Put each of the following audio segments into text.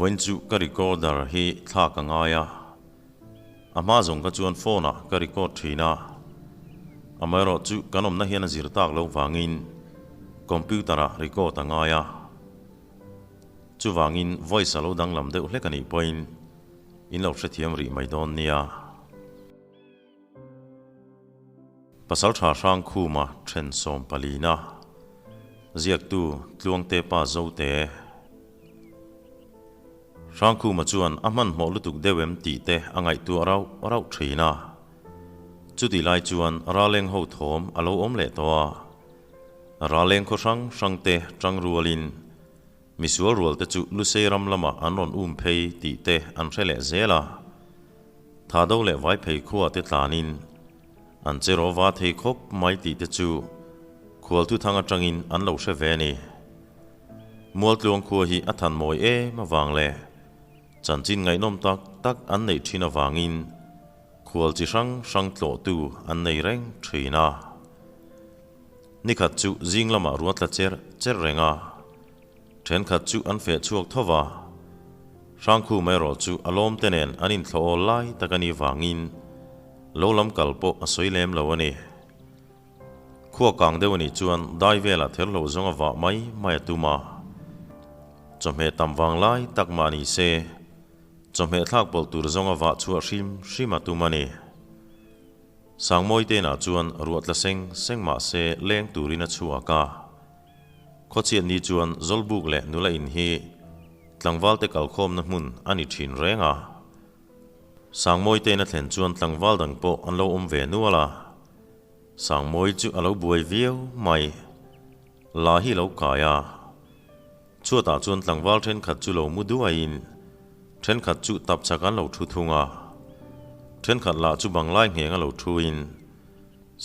Vawiin chu ka recorder hi thlak a ngai a, a hma zawng kha chuan phone ah ka record thin a, amaherawh chu kan awmna hian a zir tak loh vangin computer ah record a ngai a, chuvangin voice a lo danglam deuh hlek a nih pawhin in lo hrethiam rih mai dawn nia. Pasaltha Hrangkhuma then sawmpalina ziaktu Tluangte pa Zote Hrangkhuma chuan a hmanhmawh lutuk deuh em tih te a ngaihtuah rauh rauh thin a. Chutih lai chuan Raleng ho thawm a lo awm leh tawh a. Raleng khaw hrang hrang te tang rualin Misual rual te chu Lusei ram lamah an rawn um phei tih te an hre leh zel a. Thado leh Vaiphei khua te tlanin an che rawva thei khawp mai tih te chu Khualthuthang atangin an lo hre ve a ni. Mualtluang khua hi a than mawi em avang leh chanchin ngaihnawm tak tak an neih thin avangin khual chi hrang hrang tlawhtu an nei reng thin a. Nikhat chu zing lamah ruat tla cher cher reng a, thenkhat chu an feh chhuak tho va. Hrangkhum erawh chu a lawm te nen an inthlawh awl lai tak a nih vangin lo lam kal pawh a sawi lem lo a ni. Khua kang deuh a nih chuan dai velah therhlo zawng a vah mai mai a tum a. Chawhmeh tam vang lai tak mah ni se, chawhmeh thlak pawlh tur zawng a vah chhuah hrim hrim a tum a ni. Sangmawi tenah chuan ruah tla seng seng mah se leng turin a chhuak a. Khawchhiat ni chuan Zawlbuk leh nula in hi tlangvalte kalkhawmna hmun a ni thin reng a. Sangmawi tena thlen chuan tlangval dang pawh an lo awm ve nual a. Sangmawi chu a lo buai viau mai. La hi lo kai a. Chhuatah chuan tlangval thenkhat chu lo mu duaiin thenkhat chu tap chak an lo thu thung a. Thenkhat lah chu banglai ngheng a lo thuin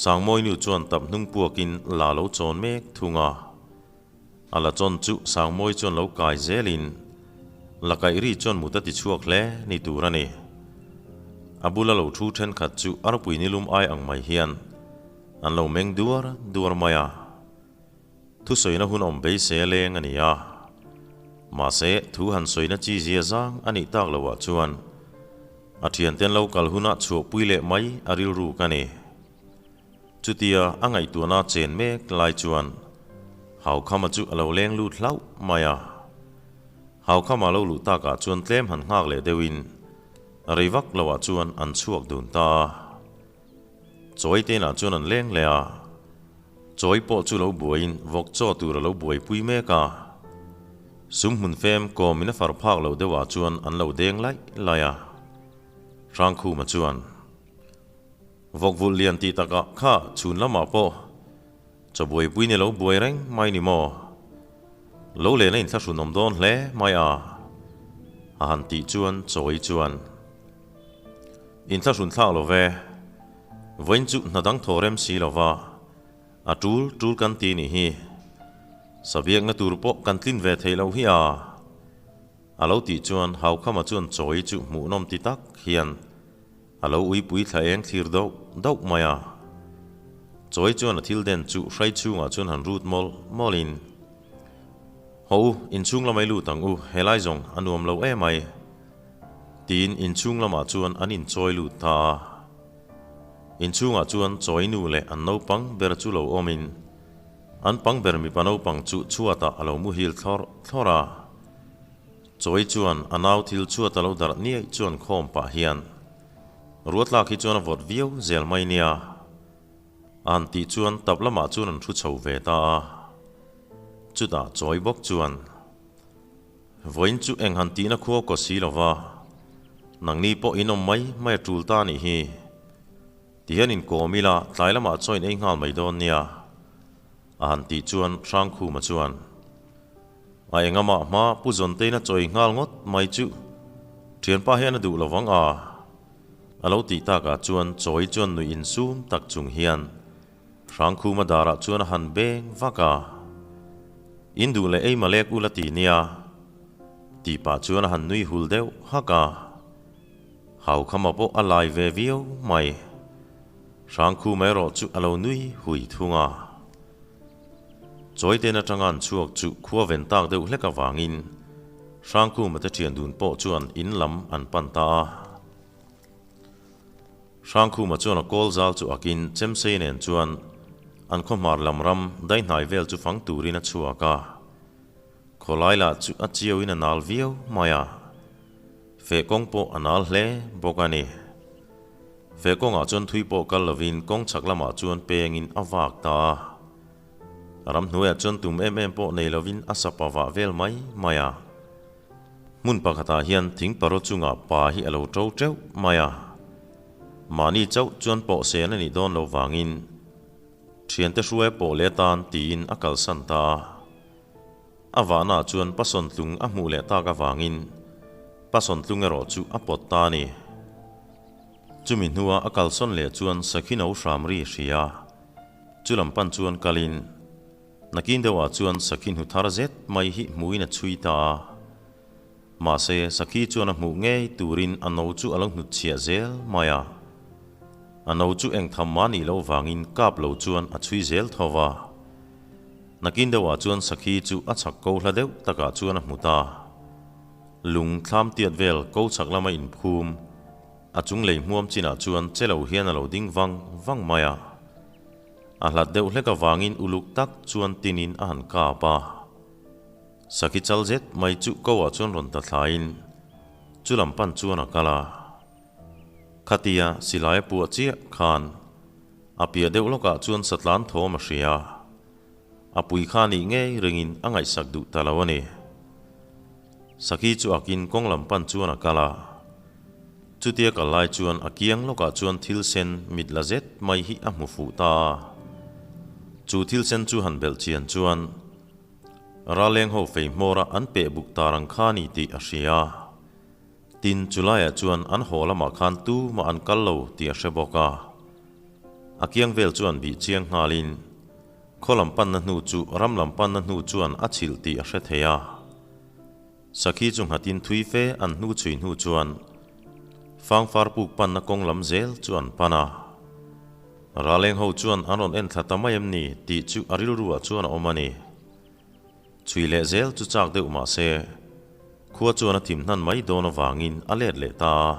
Sangmawi nu chuan tap hnung puakin la lo chawn mek thung a. A la chawn chu Sangmawi chuan lo kai zelin la kaih ri chuan mut a ti chhuak hle ni tur a ni. A bula lo thu thenkhat chu arpui nilum ai ang mai hian an lo meng duar duar mai a. Thusawiina hun awm beisei a leng a ni a. Mahse, thu han sawina chi zia zang a nih tak loah chuan a thianten lo kal hunah chhuahpui leh mai a rilru ka ni. Chutia a ngaihtuahna chen mek lai chuan Haukhama chu a lo leng lut hlauh mai a. Haukhama lo luh takah chuan tlem han nghak leh deuhin rei vak loah chuan an chhuak dun ta a. Chawi tenah chuan an leng leh a, chawi pawh chu lo buaiin vawk chaw tur a lo buaipui mek a. Sum hmun fem kawmin a far phak lo deuhah chuan an lo deng laih laih a. Hrangkhuma chuan, Vawk vulh lian tih takah kha chhun lamah pawh chaw buaipui ni lo buai reng mai ni maw? Lo len a inthlahrunawm dawn hle mai a, a han tih chuan chawi chuan, Inthlahrun thlak lo ve. Vawiin chu hna dang thaw rem si lo va, a tul tul kan ti nih hi. Sabiakna tur pawh kan tlin ve thei loh hi a. A lo tih chuan Haukhama chuan chawi chu hmuhnawm ti tak hian a lo uipui thla eng thlir dauh dauh mai a. Chawi chuan a thil den chu hrai chhungah chuan han rut mawlh mawlhin, Haw u, inchhung lamai lut ang u, helai zawng a nuam lo emai. Tiin inchhung lamah chuan an inchawi lut ta a. Inchhungah chuan chawi nu leh an naupang ber chu lo awmin, an pang ber mipa naupang chu chhuatah a lo muhil thlawrh thlawrh a. Chawi chuan a nau thil chhuat a lo darh niaih chuan khawm pah hian, Ruatlak hi chuan a vawt viau zel mai nia. A han tih chuan tap lamah chuan an thu chho ve ta a. Chutah chawi bawk chuan. Vawiin chu eng han tihna khua kaw si lo va, nangni pawh in awm mai mai a tul ta nih hi. Tihian inkawm ila tlai lamah chaw in ei nghal mai dawn nia, a han tih chuan Hrangkhuma chuan, A engamah hma Pu Zawnteina chaw ei nghal ngawt mai chu thianpa hian a duh lo vang a, a lo tih takah chuan chawi chuan nuih insum tak chung hian Hrangkhuma darah chuan a han beng vak a, In duh leh ei malek ula ti nia, tih pah chuan a han nui hul deuh hak a. Haukhama pawh a lai ve viau mai. Hrangkhuma erawh chu a lo nui hui thung a. Chawiten atanga an chhuak chu khua ven tak deuh hlek avangin. Hrangkhuma te thian dun pawh chuan in lam an pan ta a. Hrangkhuma chuan a kawl zal chu akin Chemsei nen chuan an khawhmar lam ram daihnai vel chu fang turin a chhuak a. Khawlai lah chu a chiauin a nal viau mai a, feh kawng pawh a nal hle bawk a ni. Feh kawngah chuan thui pawh kal lovin kawng chhak lamah chuan pengin a vak ta a. Ramhnuaiah chuan tum em em pawh nei lovin a sapa vah vel mai mai a. Hmun pakhatah hian thing paro chungah pa hi a lo to teuh mai a. Mahni chauh chuan pawh sen a nih dawn lo vangin thiante hruai pawh leh atan tiin a kalsan ta a. A vahnaah chuan Pasawntlung a hmuh leh tak avangin Pasawntlung erawh chu a pawt ta a ni. Chumi hnua a kalsawn leh chuan sakhi no hram ri hria. Chu lam pan chuan kalin nakin deuhah chuan sakhi hnu thar zet mai hi hmuin a chhui ta a. Mahse, sakhi chuan a hmuh ngei turin a no chu a lo hnutchhiah zel mai a. A no chu eng tham mah nih loh vangin kap lo chuan a chhui zel tho va. Nakin deuhah chuan sakhi chu a chhak ko hla deuh takah chuan a hmu ta. Lung thlam tiat vel ko chhak lama inphum a chung lei hmuam chinah chuan che lo hian a lo ding vang vang mai a. A hlat deuh hlek avangin uluk tak chuan tinin a han kap a. Sakhi chal zet mai chu ko ah chuan rawn ta thlaiin chu lam pan chuan a kal a. Khatia silai a puah chiah khan a piah deuh lawkah chuan satlan thawm a hria. A pui kha nih ngei ringin a ngaihsak duh ta lo a ni. Sakhi chu akin kawng lam pan chuan a kal a. Chutia kal lai chuan a kiang lawkah chuan thil sen mit la zet mai hi a hmu fuh ta a. Chu thil sen chu han belh chian chuan Raleng ho fei hmawra an peh buk tar ang kha ni tih a hria. Tin, chulaiah chuan an haw lamah khan tumah an kal lo tih a hre bawk a. A kiang vel chuan bih chiang nghalin khaw lam panna hnu chu ram lam panna hnu chuan a chhilh tih a hre thei a. Sakhi chu nghatin thui fe an hnu chhui hnu chuan Fangfar puk panna kawng lam zel chu an pan a. Raleng ho chuan an rawn en thla ta mai em ni tih chu a rilruah chuan a awm a ni. Chhui leh zel chu chak deuh mah se, khua chuan a thim hnan mai dawn avangin a let leh ta a.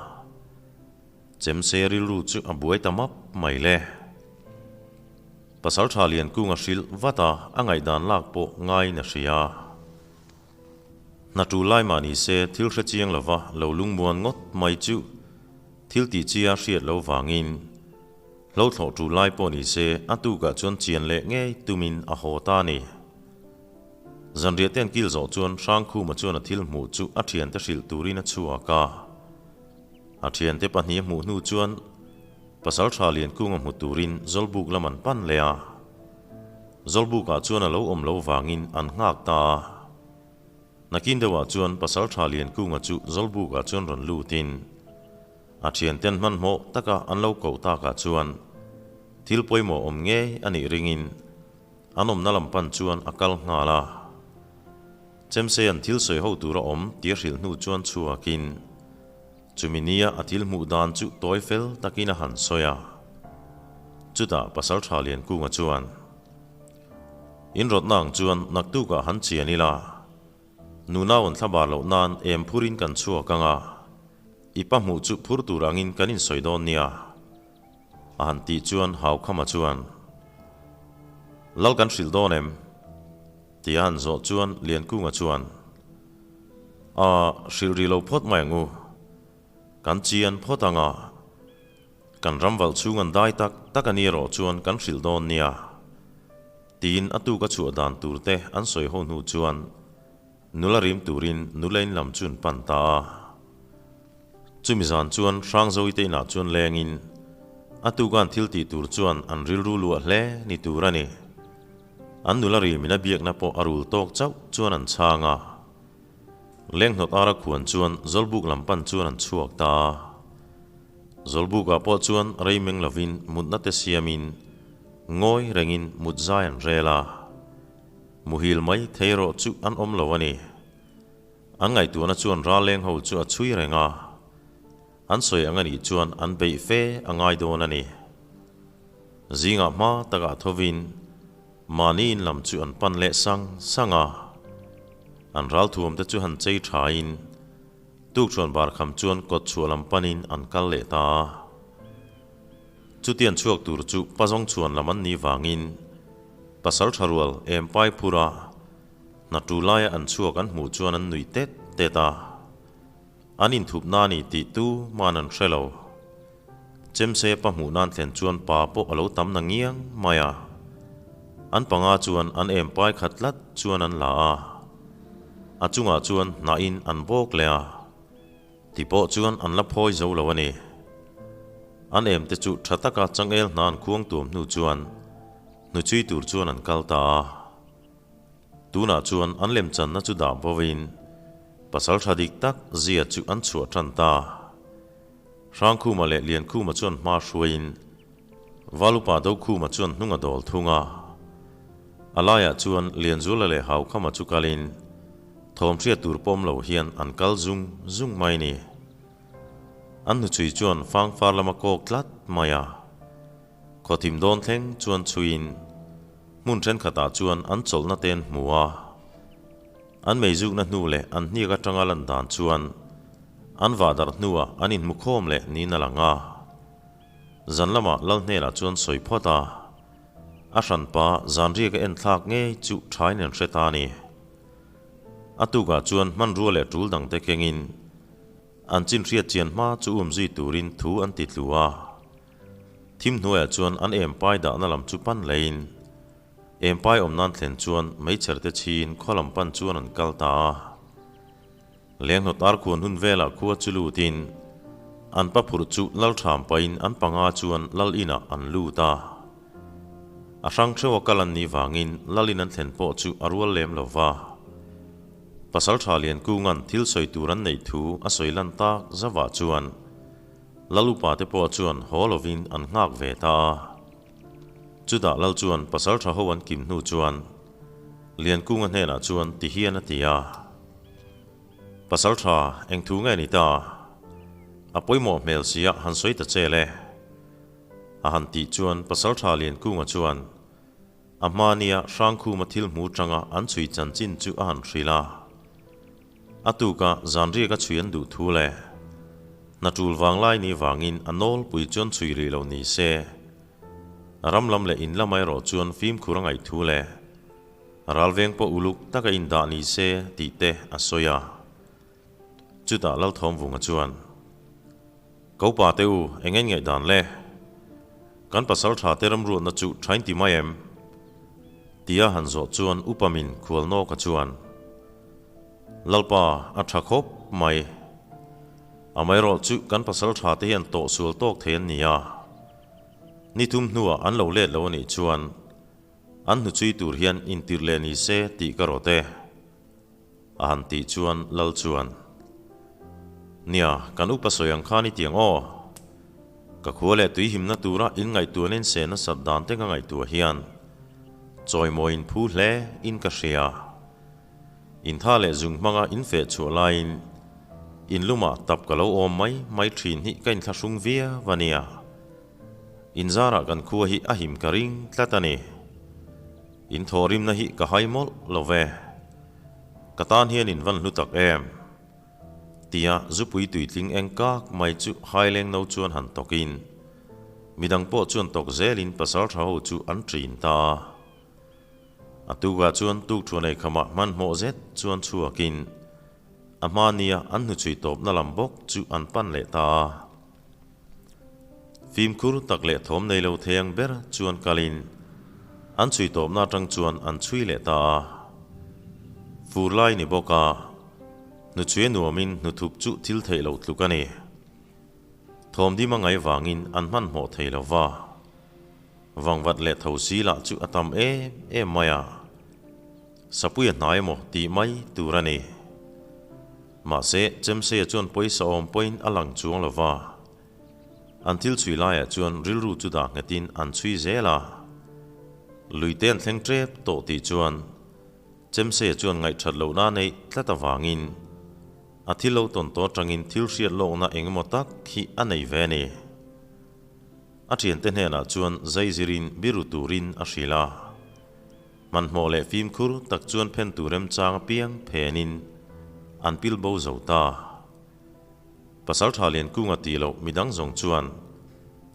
Chemse rilru chu a buai ta map mai le. Pasaltha Liankunga hrilh vat a, a ngaihdan lak pawh ngaiin a hria. Hna tul lai mah ni se thil hre chiang lova lo lungmuan ngawt mai chu thil tih chia hriat lo vangin hlo thlawh tul lai pawh ni se a tukah chuan chian leh ngei tumin a haw ta a ni. Zanriah te an kil zawh chuan Hrangkhuma chuan a thil hmuh chu a thiante hrilh turin a chhuak a. A thiante pahnih a hmuh hnu chuan Pasaltha Liankunga hmu turin Zawlbuk lam an pan leh a. Zawlbukah chuan a lo awm lo vangin an nghak ta a. Nakin deuhah chuan Pasaltha Liankunga chu Zawlbukah chuan rawn lutin a thianten hmanhmawh taka an lo koh takah chuan thil pawimawh awm ngei a nih ringin an awmna lam pan chuan a kal nghal a. Chemsei an thil sawi ho tur a awm tia hrilh hnu chuan chhuakin Chumi nia a thil hmuh dan chu tawi fel takin a han sawi a. Chutah Pasaltha Liankunga chuan, In rawtna ang chuan naktukah han chian ila, nunau an thlabar loh nan em phurin kan chhuak ang a, i pa hmuh chu phur tur angin kan insawi dawn nia, a han tih chuan Haukhama chuan, Lal kan hrilh dawn em? Tia han zawh chuan Liankunga chuan, A, hrilh rih lo phawt mai ang u. Kan chian phawt ang a. Kan ram valh chhung an dai tak tak a ni erawh chuan kan hrilh dawn nia. Tiin a tuk a chhuah dan tur te an sawi ho hnu chuan nula rim turin nula in lam chu an pan ta a. Chumi zan chuan Hrangzawite te inah chuan lengin a tuka an thil tih tur chuan an rilru luah hle ni tur a ni. An nula rim in a biakna pawh a rul tawk chauh chuan an chhang a. Lenghnawt ara khuan chuan Zawlbuk lam pan chuan an chhuak ta a. Zawlbukah pawh chuan rei meng lovin mutna te siamin ngawi rengin mut zai an rel a. Muhil mai thei erawh chu an awm lo a ni. An ngaihtuahna chuan ralleng ho chu a chhui reng a. An sawi ang a nih chuan an beih fe a ngai dawn a ni. Zingah hma takah thovin mahni in lam chu an pan leh sang sang a. An ralthuam te chu han chei thain tukṭhuan bar kham chuan kawt chhuah lam panin an kal leh ta a. Chutiang chhuak tur chu pazawng chhuan lam an nih vangin pasal tha rual em pai phura hna ṭul laia an chhuak an hmuh chuan an nuih tet tet a. An inthup na ni tih tu man an hre lo. Chemse pa hmuh nan thlen chuan pa pawh a lo tam na ngiang mai a. An panga chuan an em pai khat tlat chuan an la a. A chungah chuan hnahin an bawk leh a. Ti pawh chuan an la phawi zo lo a ni. An em te chu tha taka changel hna an khuang tuam hnu chuan hnuchhui tur chuan an kal ta a. Tunah chuan an lemchanna chu dah bovin pasal tha dik tak zia chu an chhuah tan ta. Hrangkhuma leh Liankhuma chuan hma hruaiin Valupa Dokhuma chuan hnung a dawl thung a. A laiah chuan Lianzuala leh Haukhama chu kalin thawm hriat tur pawm lo hian an kal zung zung mai ni. An hnuchhui chuan fangfar lama kawk tlat mai a. Khawthim dawn thleng chuan chhuiin hmun thenkhatah chuan an chawlhna te an hmu a. An meizukna hnu leh an hniak atanga lan dan chuan an vahdarh hnuah an inhmu khawm leh niin a lang a. Zan lamah lal hnenah chuan sawi phawt a, a hranpa zanriak a enthlak ngei chu thain an hre ta a ni. A tukah chuan hmanrua leh tul dangte kengin an chin hriat chian hma chu um zui turin thu an ti tlu a. Thim hnuaiah chuan an em pai dahna lam chu pan leiin em pai awm nan thlen chuan meichher te chhiin khaw lam pan chuan an kal ta a. Lenghnawt ar khuan hun velah khua chu lutin an pa phurh chu lal ṭham pahin an panga chuan lal inah an lut a. A hrang theuha kal an nih vangin lal in an thlen pawh chu a rual lem lo va. Pasal ṭha Liankunga'n thil sawi tur an neih thu a sawi lan tak zavah chuan Lal upa te pawh chuan haw lovin an nghak ve ta a. Chutah Lal chuan pasal ṭha ho an kim hnu chuan Liankunga hnenah chuan ti hian a ti a. Pasal ṭha eng thu nge ni ta? A pawimawh hmel sia han sawi ta che le. A han tih chuan pasal ṭha Liankunga chuan a hmania Hrangkhuma thil hmu ṭanga an chhui chanchin chu a han hrilh a. A tuka zanriak a chhui an duh thu le. Hna ṭul vanglai ni vangin a nawlpui chuan chhui rih lo ni se. Ram lam leh in lam erawh chuan fimkhur a ngaih thu le. Ralveng pawh uluk taka indah ni se tih te a sawi a. Chutah Lalthawmvunga chuan, Ko pa te u, eng en ngaihdan le? Kan pasal tha te ramruatna chu thain ti mai em? Tia han zawh chuan upa min khual nawka chuan, Lalpa, a tha khawp mai. Amaherawh chu kan pasal tha te hian tawhsual tawk thei an ni a. Ni thum hnuah an lo let lo a nih chuan, An hnuchhui tur hian intirh leh ni se tih ka rawt e. A han tih chuan Lal chuan, Nia, kan upa sawi ang khan i tiang aw. Ka khua leh tui himna tura in ngaihtuahna in se nasat dan te ka ngaihtuah hian chawimawi in phu hle in ka hria. Intha leh zung hmanga in feh chhuah laiin in lumah tap ka lo awm mai mai thin hi ka inthlahrung viau a nia. Inzarah kan khua hi a him ka ring tlat a ni. In thawhrimna hi ka hai mawlh lo ve. Ka tan hian in van hlu tak em? Tia zupui tuitling eng kak mai chu haileng no chuan han tawkin midang pawh chuan tawk zelin pasal tha ho chu an ṭin ta a. A tukah chuan tukthuan eikhama hmanhmawh zet chuan chhuakin a hmania an hnuchhui tawpna lam bawk chu an pan leh ta a. Fimkhur tak leh thawm nei lo thei ang ber chuan kalin an chhui tawpna atang chuan an chhui leh ta a. Fur lai ni bawk a, hnuchhui a nuamin hnuthup chu thil theih loh tluk a ni. Thawm dim a ngai vangin an hmanhmawh thei lo va. Vangvat leh tho si lah chu a tam em em mai a, Sapui a hnai emaw tih mai tur a ni. Mahse, Chemseia chuan pawisa awm pawhin a lang chuang lo va. An thil chhui laiah chuan rilru chu dah nghetin an chhui zel a. Luite an thleng tep tawh tih chuan Chemseia chuan ngaihthat lohna a neih tlat avangin a thil lo tawn tawh atangin thil hriat lawkna eng emaw tak hi a nei ve a ni. A thiante hnenah chuan zai zirin biru turin a hrilh a. Hmanhmawh leh fimkhur tak chuan phen tur remchang apiang phenin an pil bo zo ta. Pasaltha Liankunga tih loh midang zawng chuan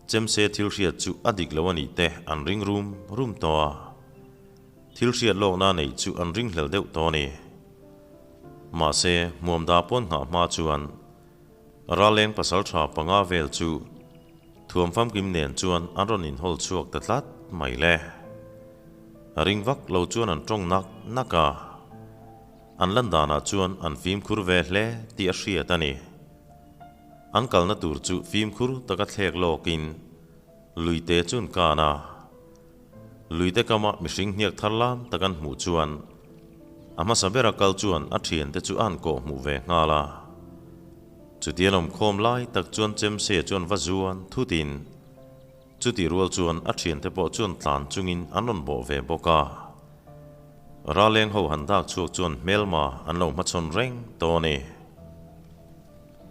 Chemse thil hriat chu a dik lo a nih te an ring rum rum tawh a. Thil hriat lawkna neih chu an ringhlel deuh tawh a ni. Mahse, hmuamda pawn nghah hma chuan Raleng pasaltha panga vel chu Thuam famkim nen chuan an rawn inhawl chhuak ta tlat mai le. A ring vak lo chuan an tawng nak nak a. An lan danah chuan an fimkhur ve hle tih a hriat a ni. An kalna tur chu fimkhur taka thlek lawkin luite chu an kan a. Luite kama mihring hniak thar lam tak an hmuh chuan a hmasa bera kal chuan a thiante chu a han kawh hmuh ve nghal a. Chutian awmkhawm lai tak chuan Chemse chuan va zuan thutin chutih rual chuan a thiante pawh chuan tlan chungin an rawn bawh ve bawk a. Raleng ho han dak chhuak chuan hmelma an lo hmachhawn reng tawh a ni.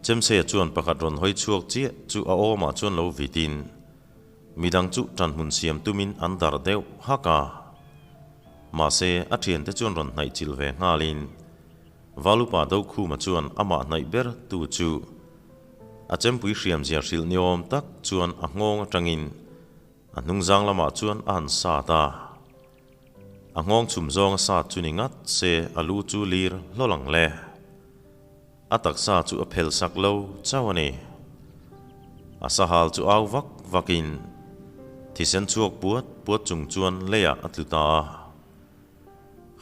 Chemse chuan pakhat rawn hawi chhuak chiah chu a awmah chuan lo vitin midang chu tanhmun siam tumin an dar deuh hak a. Mahse a thiante chuan rawn hnaih chilh ve nghalin Valupa Dokhuma chuan amah hnaih ber tu chu a chempui hriam zia hrilh ni awm tak chuan a nghawng atangin a hnungzang lamah chuan a han sat a. A nghawng chhum zawng a sat chu ni ngat se a lu chu lir hlawl ang le. A taksa chu a phel sak lo chauh a ni. A sahal chu au vak vakin thisen chhuak puat puat chung chuan leiah a tlu ta a.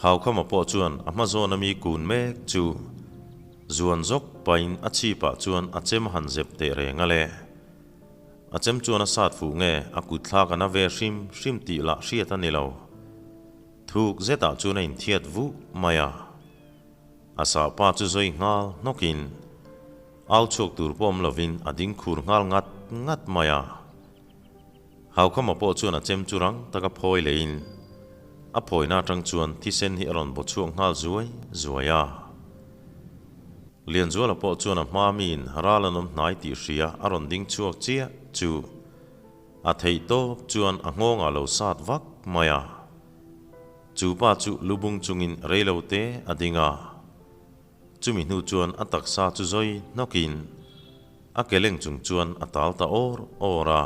Haukhama pawh chuan a hma zawn ami kun mek chu zuan zawk pahin a chhipah chuan a chem a han zep teh reng a le. A chem chuan a sat fuh nge a kut thlak a na ve hrim hrim tih lah hriat a ni lo. Thuk zetah chuan a inthiat vuh mai a. A sahpa chu zawi nghal hnawkin au chhuak tur pawh awm lovin a ding khur nghal ngat ngat mai a. Haukhama pawh chuan a chem chu rang taka phawi leiin a phawina atang chuan thisen hi a rawn baw chhuak nghal zuai zuai a. Lianzuala pawh chuan a hma miin ral an awm hnai tih hria a rawn ding chhuak chiah chu a theih tawp chuan a nghawngah lo sat vak mai a. Chu pa chu lu bung chungin reilo te a ding a. Chumi hnu chuan a taksa chu zawi hnawkin a ke leng chung chuan a tal ta awr awr a.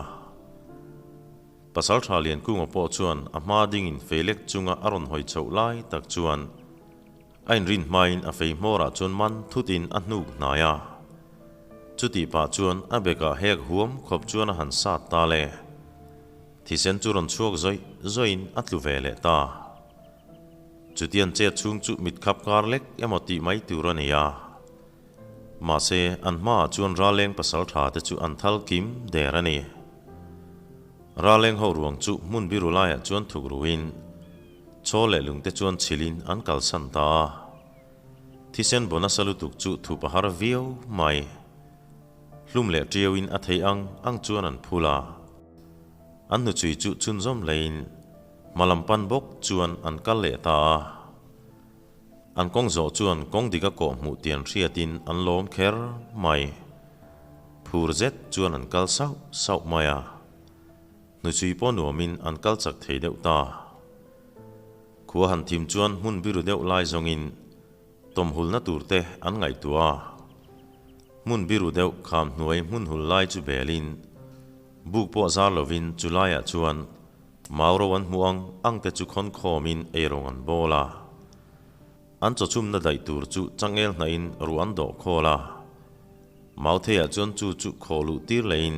Pasaltha Liankunga pawh chuan a hma dingin fei lek chunga a rawn hawi chhoh lai tak chuan a inrin hmain a fei hmawrah chuan man thutin a hnuk hnai a. Chutih pah chuan a bekah hek huam khawp chuan a han sat ta le. Thisen chu rawn chhuak zawih zawihin a tlu ve leh ta. Chutian chet chhung chu mit khap kar lek emaw tih mai tur a ni a. Mahse, an hmaah chuan Raleng pasal tha te chu an thal kim der a ni. Raleng ho ruang chu hmun biru laiah chuan thuk ruin, chaw leh lungte chuan chhilhin an kalsan ta a. Thisen baw nasa lutuk chu thup a har viau mai. Hlum leh tiauin a thei ang ang chuan an phul a. An hnuchhui chu chhunzawm leiin Hmalam pan bawk chuan an kal leh ta a. An kawng zawh chuan kawng dik a kawh hmuh tih an hriatin an lawm kher mai. Phur zet chuan an kal sauh sauh mai a. Hnuchhui pawh nuamin an kal chak thei deuh ta. Khua han thim chuan hmun biru deuh lai zawngin tawmhulna tur te an ngaihtuah a. Hmun biru deuh kham hnuai hmun hul lai chu belin buk pawh zar lovin chu laiah chuan Mau ro an hmuh ang ang te chu khawn khawmin eirawng an bawl a. An chawchhumna daih tur chu changel hnahin ruah an dawh khawl a. Mau theiah chuan chu chu khaw luh tir lehin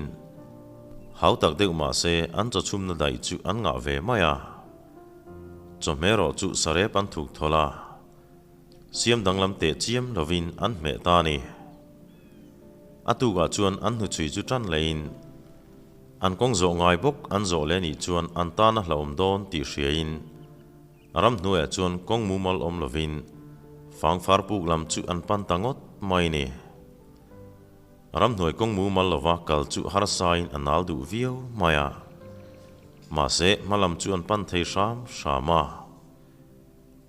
hau tak deuh mah se an chawchhumna daih chu an ngah ve mai a. Chawhmeh erawh chu sarep an thuk thawl a. Siam danglam teh chiam lovin an hmeh ta a ni. A tukah chuan an hnuchhui chu tan lehin An kawng zawh ngai bawk an zawh leh anih chuan an tan a hlauhawm dawn tih hriain ramhnuaiah chuan kawng mumal awm lovin fangfar puk lam chu an pan ta ngawt mai ni. Ramhnuai kawng mumal lova kal chu harsain a nal duh viau mai a, mahse hma lam chu an pan thei hram hram a.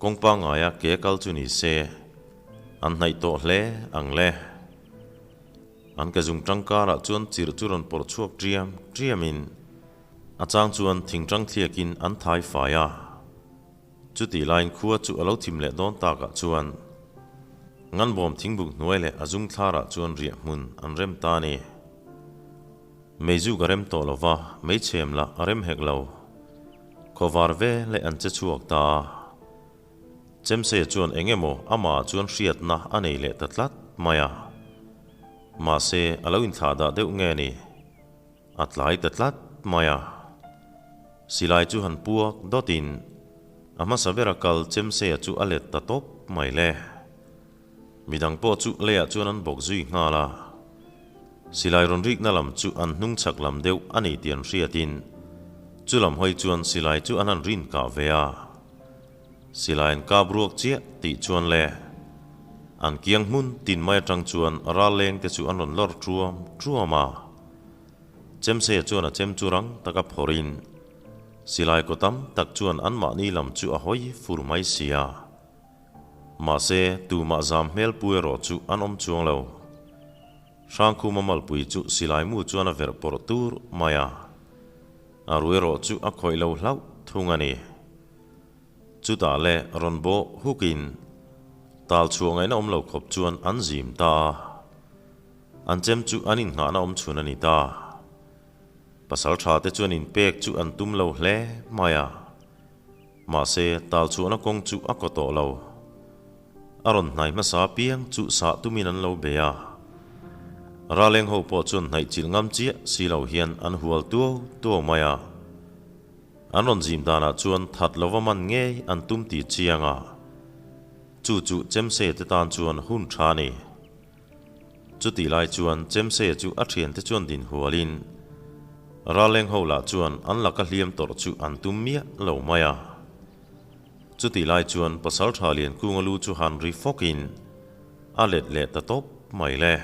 Kawng pangaia ke kal chu ni se an hnaih tawh hle ang le. An ke zung tangkarah chuan chirh chu rawn pawrh chhuak triam triamin a chang chuan thing tang thliakin an thai fai a. Chutih laiin khua chu a lo thim leh dawn takah chuan Nganbawm thingbuk hnuai leh a zung thlarah chuan riah hmun an rem ta a ni. Meizuk a rem tawh lo va, meichhem lah a rem hek lo. Khawvar ve leh an che chhuak ta a. Chemseia chuan eng emaw amah chuan hriatna a nei leh ta tlat mai a. Mahse, a lo inthlahdah deuh nge ni? A tlai ta tlat mai a. Silai chu han puak dawtin a hmasa bera kal Chemseia chu a let ta tawp mai le. Midang pawh chu leiah chuan an bawk zui nghal a. Silai rawn rikna lam chu an hnung chhak lam deuh a ni tih an hriatin chu lam hawi chuan silai chu an han rin kah ve a. Silai an kap ruak chiah tih chuan le an kiang hmun tin mai atang chuan ral leng te chu an rawn lawr truam truam a. Chemseia chuan a chem chu rang taka phawrhin silai kaw tam tak chuan anmahni lam chu a hawi fur mai si a. Mahse, tumah zam hmel pu erawh chu an awm chuang lo. Hrangkhuma malpui chu silai mu chuan a verh pawrh tur mai a. A ru erawh chu a khawih lo hlauh thung a ni. Chutah le rawn bawh hukin tal chhuah ngaihna awm lo khawp chuan an zim ta a. An chem chu an innghahna awm chhun a ni ta. Pasal tha te chuan inpek chu an tum lo hle mai a. Mahse, tal chhuahna kawng chu a kaw tawh lo. A rawn hnai hmasa piang chu sah tumin an lo bei a. Raleng ho pawh chuan hnaih chilh ngam chiah si lo hian an hual tuau tuau mai a. An rawn zim danah chuan that lova man ngei an tum tih chiang a. Chu chu Chemse te tan chuan hun tha a ni. Chutih lai chuan Chemse chu a thiante chuan din hualin Raleng ho lah chuan an laka hliam tawrh chu an tum miah lo mai a. Chutih lai chuan Pasaltha Liankunga lu chu han ri fawkin a let leh ta tawp mai le.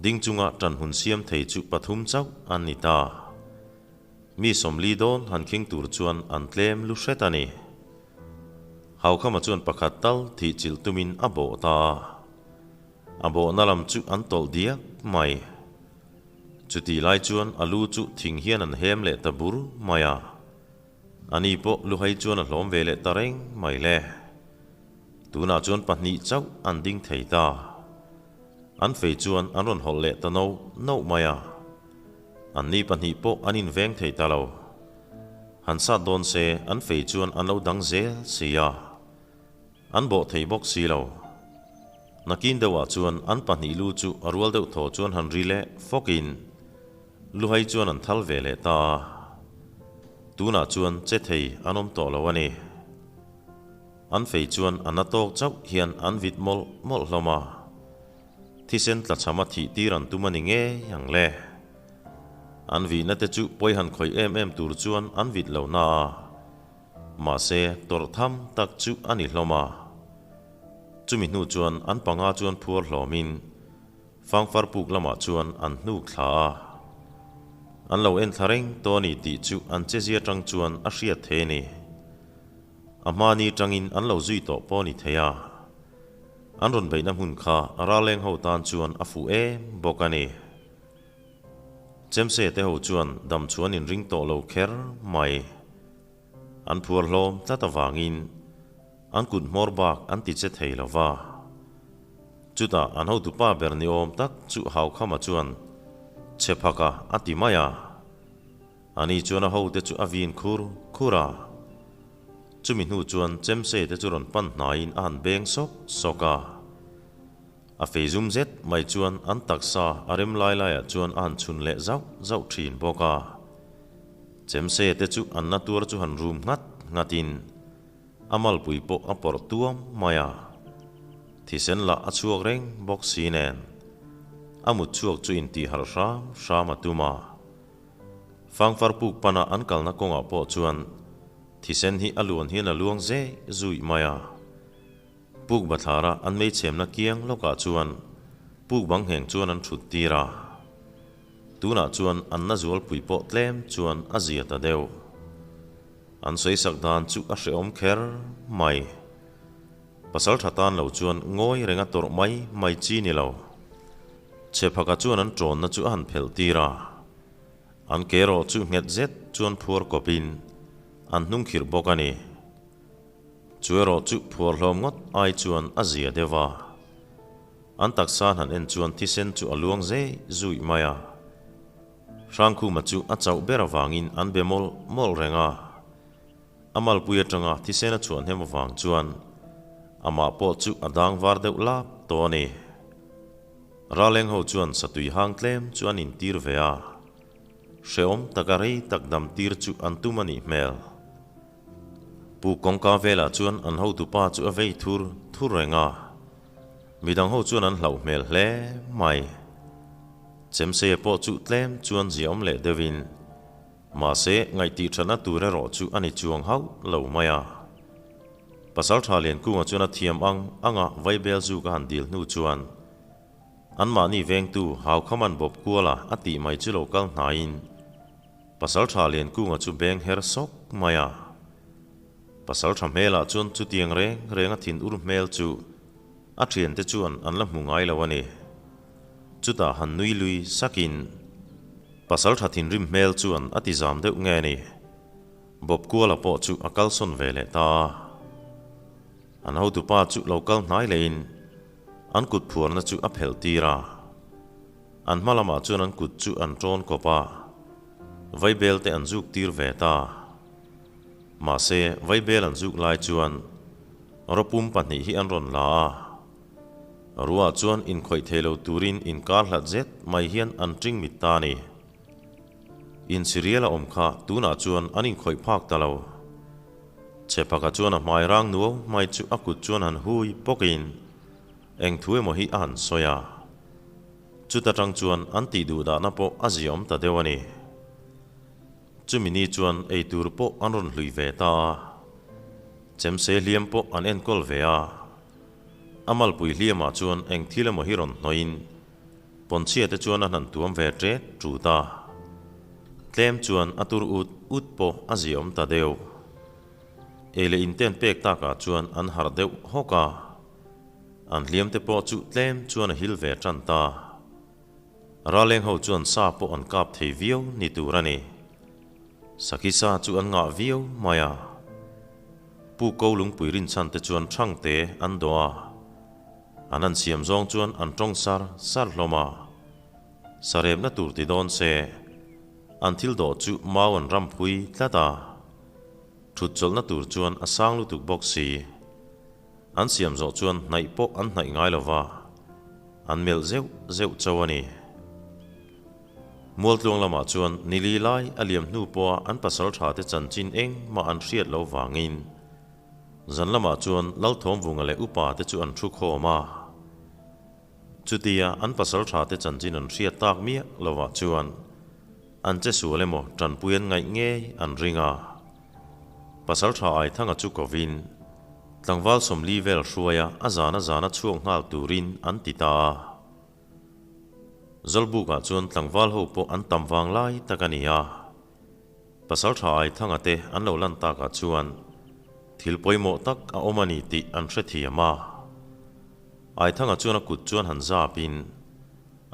Ding chunga tan hun siam thei chu pathum chauh an ni ta. Mi sawmli dawn han khing tur chuan an tlem lu hret a ni. Haukhama chuan pakhat tal thih chilh tumin a bawh ta a. A bawhna lam chu an tawlh diak mai. Chutih lai chuan a lu chu thing hian an hem leh ta bur mai a. Ani pawh luhai chuan a hlawm ve leh ta reng mai le. Tunah chuan pahnih chauh an ding thei ta. An fei chuan an rawn hawlh leh ta no no mai a. Anni pahnih pawh an inveng thei ta lo. Han sat dawn se an fei chuan an lo dang zel si a. An bawh thei bawk si lo. Nakin deuhah chuan an pahnih lu chu a rual deuh thaw chuan han ri leh fawkin luhai chuan an thal ve leh ta a. Tunah chuan che thei an awm tawh lo a ni. An fei chuan a na tawk chauh hian an vit mawlh mawlh hlawm a. Thisen tlachham a thih tir an tum a ni ngei ang le. An vihna te chu pawi han khawih em em tur chuan an vit lo na a. Mahse, tawrh tham tak chu a ni hlawm a. Chumi hnu chuan an panga chuan phuar hlawmin Fangfar puk lamah chuan an hnuk thla a. An lo en thla reng tawh a ni tih chu an chezia tang chuan a hriat thei a ni. A hmani tangin an lo zui tawh pawh a ni thei a. An rawn beihna hmun kha raleng ho tan chuan a fuh em bawk a ni. Chemse te ho chuan dam chuan in ring tawh lo kher mai. An phuar hlawm tlat avangin an kut hmawr bak an ti che thei lo va. Chutah an hotupa ber ni awm tak chu Haukhama chuan che phak a a ti mai a. Ani chuan a hote chu a vin khur khur a. Chumi hnu chuan Chemse te chu rawn pan hnaiin a han beng sawk sawk a. A fei zum zet mai chuan an taksa a rem lai laiah chuan a han chhun leh zauh zauh thin bawk a. Chemse te chu an na tuar chu han rum nghat nghatin a malpui pawh a pawrh tuam mai a. Thisen lah a chhuak reng bawk si nen a mut chhuak chu intih harh hram hram a tum a. Fangfar puk pana an kalna kawngah pawh chuan thisen hi a luan hian a luang zeh zuih mai a. Puk bathlara an meichhemna kiang lawkah chuan puk bang ngheng chuan an thut tir a. Tunah chuan an na zualpui pawh tlem chuan a zia ta deuh. An sawisak dan chu a hrehawm kher mai. Pasal tha tan lo chuan ngawi renga tawrh mai mai chi ni lo. Chhephaka chuan an tawnna chu a han phelh tir a. An ke erawh chu nghet zet chuan phuar kawpin an hnung khirh bawk a ni. Chu erawh chu phuar hlawm ngawt ai chuan a zia deuh a. An taksa han en chuan thisen chu a luang zei zuih mai a. Hrangkhuma chu a chauh ber avangin an be mawlh mawlh reng a. A malpui atanga thisen a chhuah hnem avang chuan amah pawh chu a dang var deuh lap tawh a ni. Raleng ho chuan satui hang tlem chu an intir ve a. Hrehawm taka rei tak dam tir chu an tum a nih hmel. Pu kawngka velah chuan an hotupa chu a vei thur thur reng a. Midang ho chuan an hlauh hmel hle mai. Chemseia pawh chu tlem chuan ziaawm leh deuhin, mahse ngaihtih thatna tur erawh chu a ni chuang hauh lo mai a. Pasal tha Liankunga chuan a thiam ang anga Vaibel zu ka han dil hnu chuan anmahni vengtu Haukhaman bawp kuala a tih mai chu lo kal hnaiin Pasal tha Liankunga chu beng her sawk mai a. Pasal tha hmelah chuan chutiang reng reng a thin ur hmel chu a thiante chuan an la hmu ngai lo a ni. Chutah han nui lui sakin Pasal tha thinrim hmel chuan a ti zam deuh nge ni. Bawp kuala pawh chu a kalsawn ve leh ta a. An hotupa chu lo kal hnai lehin an kut phuarna chu a phelh tir a. An hma lamah chuan an kut chu an tawn kawp a, vaibel te an zuk tir ve ta. Mahse, vaibel an zuk lai chuan rawpum pahnih hi an rawn la a. Ruah chuan inkhawih thei lo turin inkar hlat zet mai hian an ṭing mit ta a ni. Inchhirial a awm kha tunah chuan an inkhawih phak ta lo. Chhephaka chuan a hmai rang nuau mai chu a kut chuan han hui pawkin eng thu emaw hi a han sawi a. Chuta tang chuan an tih duh dahna pawh a ziaawm ta deuh a ni. Chumi ni chuan eitur pawh an rawn hlui ve ta a. Chemse hliam pawh an enkawl ve a. A malpui hliamah chuan eng thil emaw hi rawn hnawhin Pawnchhia te chuan a hnan tuam ve ṭet ṭut a, tlem chuan a tur ut ut pawh a ziaawm ta deuh. Ei leh inten pek takah chuan an harh deuh hawk a, an hliam te pawh chu tlem chuan a hil ve ṭan ta. Raleng ho chuan sa pawh an kap thei viau ni tur a ni. Sakhi sa chu an ngah viau mai a. Pu Ko lungpui rinchhan te chuan ṭhangte an dawh a. An han siam zawng chuan an tawng sar sar hlawm a. Sarepna tur ti dawn se, an thil dawh chu mau an ram phui tlat a. Thut chawlhna tur chuan a sang lutuk bawk si. An siam zawh chuan hnaih pawh an hnaih ngai lo va, an melh zeuh zeuh chauh a ni. Mualtluang lamah chuan nili lai a liam hnu pawha an pasal tha te chanchin engmah an hriat lo vangin, Zan lamah chuan Lalthawmvunga leh upa te chu an thu khawm a. Chutia an pasal tha te chanchin an hriat tak miah lovah chuan an che sual emaw tanpui an ngaih ngei an ring a. Pasal tha Aithanga chu kovin tlangval sawmli vel hruaia a zana zana chhuak nghal turin an ti ta a. Zawlbukah chuan tlangval ho pawh an tam vang lai tak a ni a. Pasal tha ai thanga te an lo lan takah chuan thil pawimawh tak a awm a ni tih an hrethiam a. Aithanga chuan a kut chuan han zapin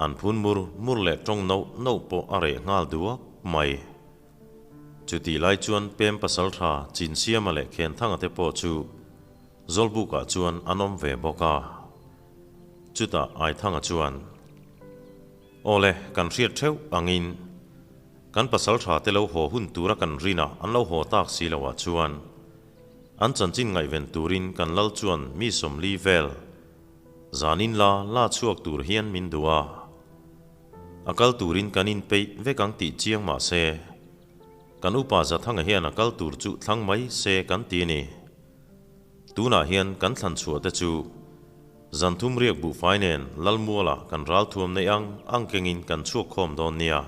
an phun mur mur leh tawng noh noh pawh a reh nghal duak mai. Chutih lai chuan pem pasal tha Chinsiama leh Khenthanga te pawh chu Zawlbukah chuan an awm ve bawk a. Chutah Aithanga chuan, Awle, kan hriat theuh angin Kan pasal tha te lo haw hun tura kan rin a, an lo haw tak si loh ah chuan an chanchin ngaihven turin kan lal chuan mi sawmli vel zanin la la chhuak tur hian min duh a. A kal turin kan inpeih vek ang tih chiang mah se, kan upa Zathanga hian a kal tur chu thlang mai se kan ti ni. Tunah hian kan thlan chhuah te chu Zan thum riak buhfai nen Lalmuala kan ralthuam neih ang ang kengin kan chhuak khawm dawn nia.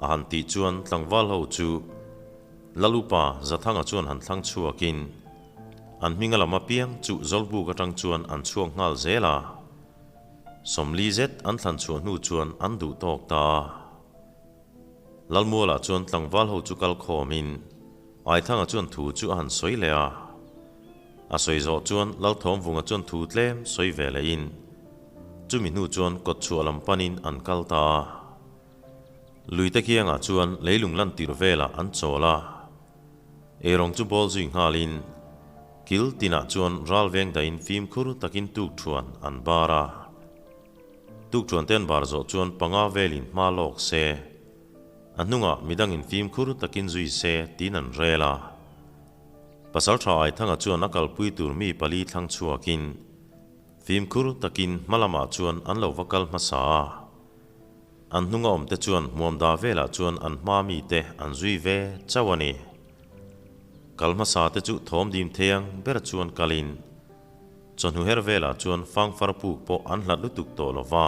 A han tih chuan tlangval ho chu Lalupa Zathanga chuan han thlang chhuakin an hminga lam apiang chu Zawlbuk atang chuan an chhuak nghal zel a. Sawmli zet an thlan chhuah hnu chuan an duh tawk ta a. Lalmuala chuan tlangval ho chu kal khawmin Aithanga chuan thu chu a han sawi leh a. A sawi zawh chuan Lalthawmvunga chuan thu tlem sawi ve lehin chumi hnu chuan kawtchhuah lam panin an kal ta a. Luite kiangah chuan leilung lan tir velah an chawl a. Eirawng chu bawl zui nghalin Kil tinah chuan ral veng dahin fimkhur takin tukṭhuan an bar a. Tukṭhuan te an bar zawh chuan panga velin hma lawk se, a hnungah midangin fimkhur takin zui se tiin an rel a. Pasalṭha Aithanga chuan a kalpui tur mi pali thlang chhuakin fimkhur takin hma lamah chuan an lo va kal hmasa a. An hnunga awmte chuan hmuamda velah chuan an hma mite an zui ve chauh a ni. Kal hmasa te chu thawm dim thei ang ber chuan kalin chawhnu her velah chuan fangfar puk pawh an hlat lutuk tawh lo va.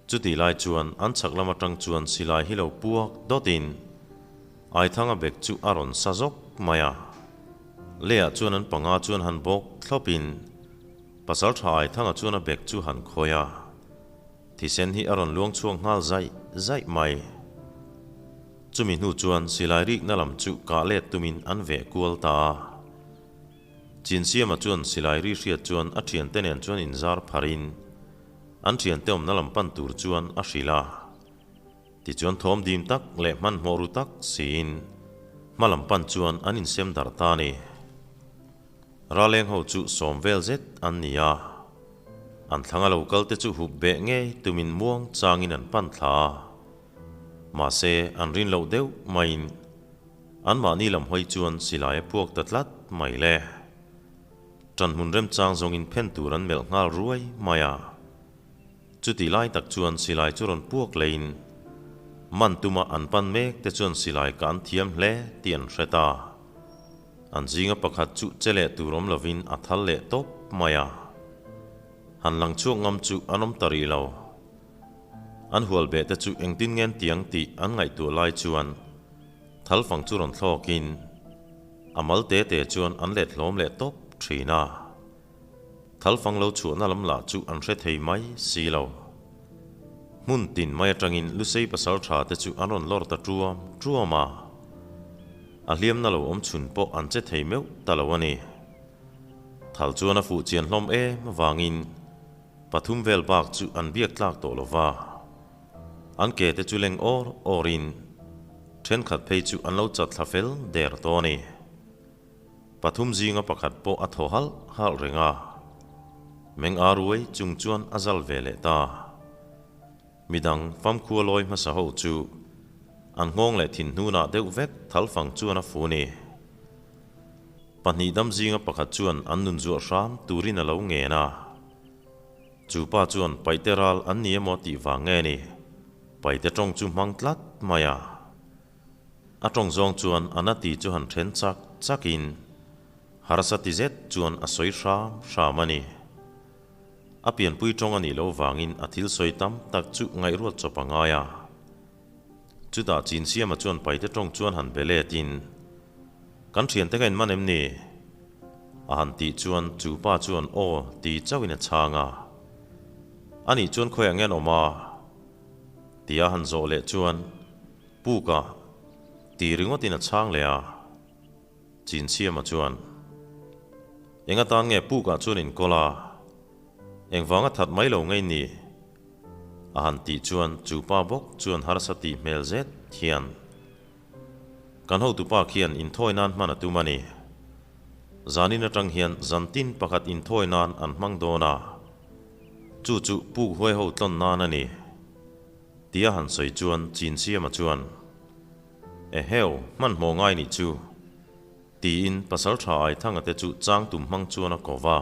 Chutih lai chuan an chhak lam atang chuan silai hi lo puak dawtin Aithanga bek chu a rawn sa zawk mai a. Leiah chuan an panga chuan han bawk thlawpin Pasaltha Aithanga chuan a bek chu han khawi a. Thisen hi a rawn luang chhuak nghal zaih zaih mai. Chumi hnu chuan silai rikna lam chu kah let tumin an veh kual ta a. Chinsiama chuan silai ri hriat chuan a thiante nen chuan inzar pharin an thiante awmna lam pan tur chuan a hrilh a. Tichuan thawm dim tak leh hmanhmawh ru tak siin hma lam pan chuan an insem darh ta a ni. Raleng ho chu sawm vel zet an ni a. An thlanga lo kal te chu hup beh ngei tumin muang changin an pan thla a. Mahse, an rin loh deuh maiin anmahni lam hawi chuan silai a puak ta tlat mai le. Ṭanhmun remchang zawngin phen tur an melh nghal ruai mai a. Chutih lai tak chuan silai chu rawn puak leiin man tuma an pan mek te chuan silai ka an thiam hle tih an hre ta. An zinga pakhat chu che leh tur awm lovin a thal leh tawp mai a. Han lang chhuak ngam chu an awm ta rih lo. An hual beh te chu engtin ngen tiang tih an ngaihtuah lai chuan thal fang chu rawn thlawkin a mal te te chuan an let hlawm leh tawp thin a. Thal fang lo chhuahna lam lah chu an hre thei mai si lo. Hmun tin mai atangin Lusei pasal tha te chu an rawn lawr ta tuam tuam a. A hliamna lo awm chhun pawh an che thei meuh ta lo a ni. Thal chuan a fuh chian hlawm em avangin pathum vel bak chu an biak tlak tawh lo va. An ke te chu leng awr awrin thenkhat phei chu an lo chat thla fel der tawh a ni. Pathum zinga pakhat pawh a thaw halh halh reng a. Meng a ruai chung chuan a zal ve leh ta. Midang famkhua lawi hmasa ho chu an nghawng leh thin hnunah deuh vek thalfang chuan a fu ni. Pahnih dam zinga pakhat chuan an nun zuah hram turin a lo ngen a. Chu pa chuan paite ral an ni emaw tih vang nge ni? Paite tawng chu hmang tlat mai a. A tawng zawng chuan a na ti chu han then chak chakin harsa ti zet chuan a sawi hram hram a ni. A pianpui tawng a nih loh vangin a thil sawi tam tak chu ngaihruat chawp a ngai a. Chutah Chinsiama chuan paite tawng chuan han be letin, Kan thiante ka inman em ni? A han tih chuan chu pa chuan aw ti chauhin a chhang a. Anih chuan khawiah nge an awm a? Tia han zawh leh chuan Puk a ti ringawtin a chhang leh a. Chinsiama chuan, Eng atan nge pukah chuan inkawl a? Engvanga that mai lo ngei ni? A han tih chuan chu pa bawk chuan harsa tih hmel zet hian, Kan hotupa khian inthawi nan hman a tum a ni. Zanin atang hian zantin pakhat inthawi nan an hmang dawn a, chu chu puk huai ho tlawn nan a ni. Tia han sawi chuan Chinsiama chuan, Eheu, hmanhmawh ngai nih chu. Tiin pasal tha Aithanga te chu chang tum hmang chuan a ko va.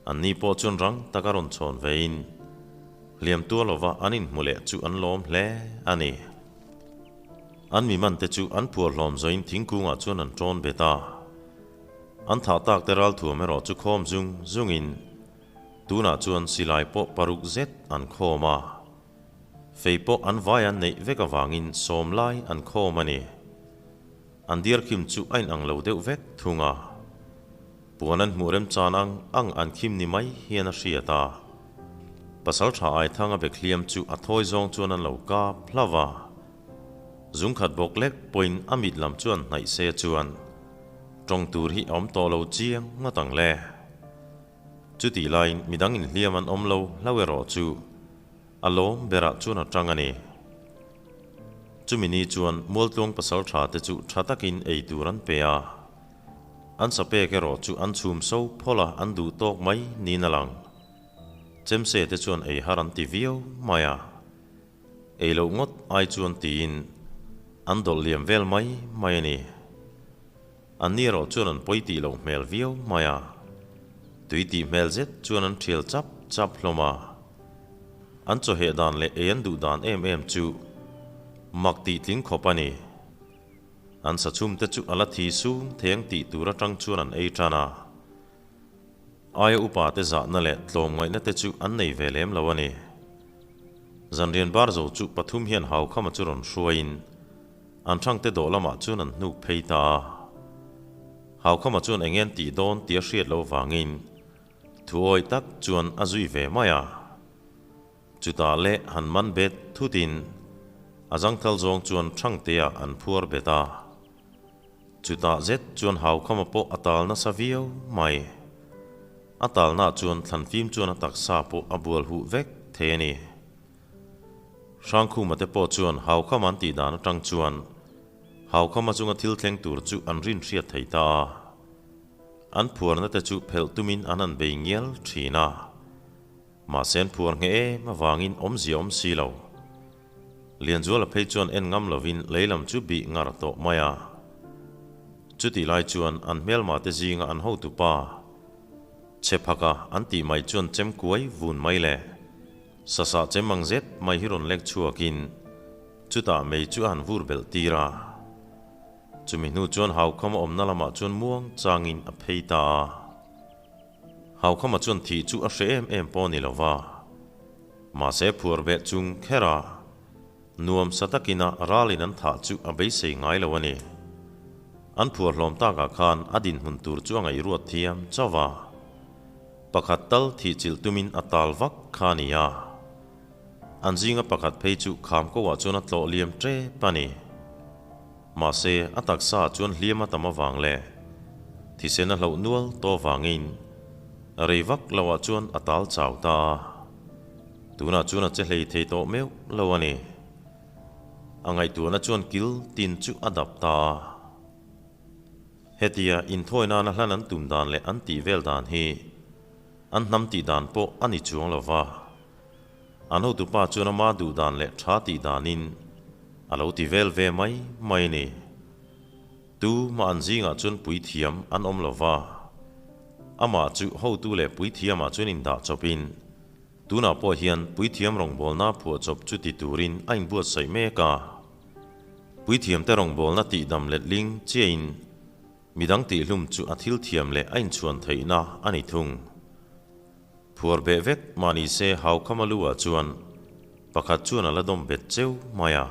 An ni pawh chuan rang taka rawn chhawn vein hliam tuar lova an inhmu leh chu an lawm hle a ni. An mi man te chu an phuar hlawm zawin thingkungah chuan an tawn bet a. An thah tak te ralthuam erawh chu khawm zung zungin tunah chuan silai pawh paruk zet an khawm a. Fei pawh an vai an neih vek avangin sawm lai an khawm a ni. An diarkhim chu a inang lo deuh vek thung a. Puan an hmuh remchan ang ang an khim ni mai hian a hriat a. Pasal tha Aithanga bek hliam chu a thawi zawng chuan an lo kap hlauh a. Zungkhat bawk lek pawhin a mit lam chuan hnaih se chuan tawng tur hi a awm tawh lo chiang ngawt ang le. Chutih laiin midang inhliam an awm lo hlauh erawh chu A lawm berah chuan a tang a ni. Chumi ni chuan Mualtluang pasal tha te chu tha takin ei tur an pe a. An sa pek erawh chu an chhum so phawlh a, an duh tawk mai niin a lang. Chemse te chuan ei har an ti viau mai a. Ei loh ngawt ai chuan tiin an dawlh liam vel mai mai a ni. An ni erawh chuan an pawi tih loh hmel viau mai a. Tui tih hmel zet chuan an thial chap chap hlawm a. An chawheh dan leh ei an duh dan em em chu mak tih tling khawp a ni. An sachhum te chu a la thi sung thei ang tih tur atang chuan an ei tan a. Aia upa te zahna leh tlawmngaihna te chu an nei ve lem lo a ni. Zanrian bar zo chu pathum hian Haukhama chu rawn hruaiin an thangte dawh lamah chuan an hnuk phei ta a. Haukhama chuan eng en tih dawn tih a hriat loh vangin thuawi tak chuan a zui ve mai a. Chutah leh han man bet thutin a zangthal zawng chuan thangteah an phuar bet a. Chutah zet chuan Haukhama pawh a tal nasa viau mai. A talnaah chuan thlanfim chuan a taksa pawh a bual huh vek thei a ni. Hrangkhuma te pawh chuan Haukhama an tih dan atang chuan Haukhama chunga thil thleng tur chu an rin hriat thei ta a. An phuarna te chu phelh tumin an han bei ngial thin a. Mahse an phuar nghe em avangin awmzia awm si lo. Lianzuala phei chuan en ngam lovin lei lam chu bih ngar tawh mai a. Chutih lai chuan an hmelma te zinga an hotu pa che phaka an tih mai chuan chem kuai vun mai le sasa chem ang zet mai hi rawn lek chhuakin chutah mei chu a han vur belh tir a. Chumi hnu chuan Haukham a awmna lamah chuan muang changin a phei ta a. Haukhama chuan thih chu a hre em em pawh a ni lo va. Mahse phuar beh chung kher a, nuam sa takin a ralin an thah chu a beisei ngai lo a ni. An phuar hlawm takah khan a dinhmun tur chu a ngaihruat thiam chauh a. Pakhat tal thih chilh tumin a tal vak kha a ni a. An zinga pakhat phei chu kham ko ah chuan a tlawh liam tep a ni. Mahse a taksa ah chuan hliam a tam avang leh thisen a hloh nual tawh avangin rei vak lo ah chuan a tal chau ta a. Tunah chuan a che hlei thei tawh meuh lo a ni. A ngaihtuahna chuan kil tin chu a dap ta a. Hetia inthawi nana hlan an tum dan leh an tih vel dan hi an hnam tih dan pawh a ni chuang lo va. An hotupa chuan ama duh dan leh tha tih danin a lo ti vel ve mai mai a ni. Tu mah an zingah chuan puithiam an awm lo va. Amah chu hotu leh puithiamah chuan indah chawpin tunah pawh hian puithiam rawngbawlna phuahchawp chu ti turin a inbuatsaih mek a. Puithiamte rawngbawlna tihdam letling chiahin midang tihhlum chu a thil thiam leh a inchhuan theihna a ni thung. Phuar beh vek mah ni se Haukhama lu ah chuan pakhat chuan a la dawm bet cheu mai a.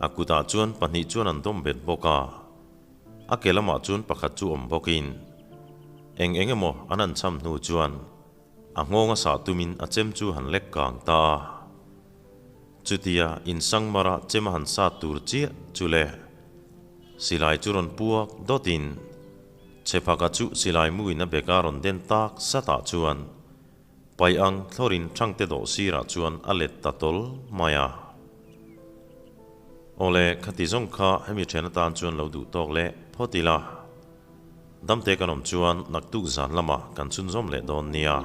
A kutah chuan pahnih chuan an dawm bet bawk a. A ke lamah chuan pakhat chu awm bawkin eng eng emaw an han cham hnu chuan a nghawng a sah tumin a chem chu han lek kang ta a. Chutia insangmara chem a han sat tur chiah chu le silai chu rawn puak dawtin Chhephaka chu silai muin a beka rawn den tak satah chuan pai ang thlawrin thangte dawh sirah chuan a let ta tawl mai a. Awle, khati zawng kha hemi then atan chuan lo duh tawk leh phawt ila. Damte kan awm chuan naktuk zan lamah kan chhunzawm leh dawn nia.